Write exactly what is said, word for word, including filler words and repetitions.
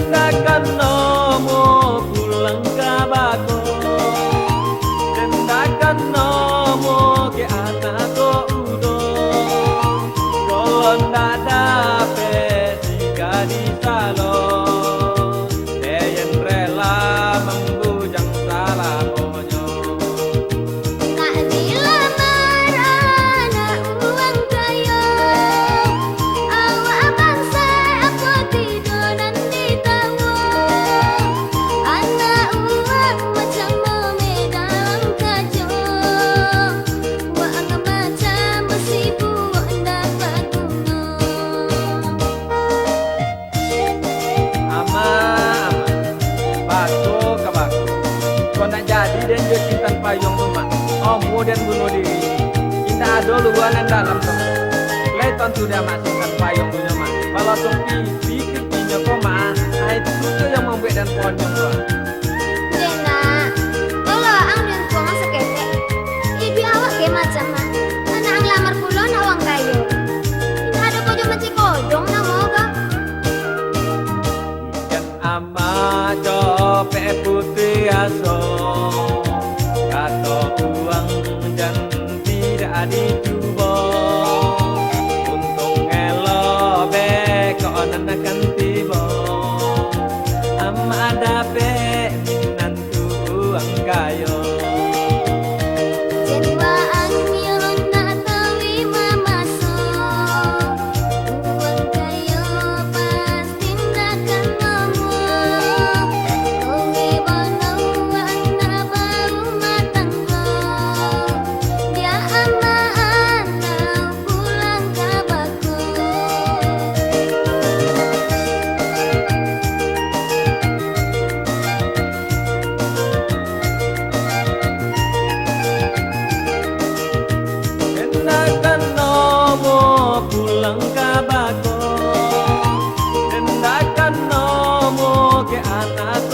Andakan nomo pulang ka bako, andakan nomo ke anak ko udo. Kalau ndak dapek tingga di salon, Deyen rela mambujang salamonyo. Nak dilamar anak urang kayo, awak bansaik apo tido nan ditawo. Anak urang macam momeh dalam kaco, waang macam basi buwok ndak baguno. Ama, ama, bako ka bako. Kok ndak jadi den jo Sintan Payuang tu, Mak? Omo den bunuah diri. Indak ado lua nan dalam tu, Mak. Lai tantu dek Amak Sintan Payuang tu nyo, Mak. Balangsung pipi-pipinyo ko, Mak. Ah, itu tu yang mambuek den konyang tu, ah. Deh, Nak. Tolong ang den puang saketek. Iduik awak ge macam, Mak. Anak ang lamar pulo nak urang kayo. Indak ado kojong mancik kojong namo ko. Jan amak copek putuih aso, kato urang jan tidak dicubo. Untuang elok beko nan akan tibo, amak dapek minantu urang kayo. Jan waang nyo nak tawi mamaso, urang kayo pasti tindakan lomo. Kami balau anak barumah tanggo, biak amak anau pulang ka bako. Andakan nomo pulang ka bako, andakan nomo ke anak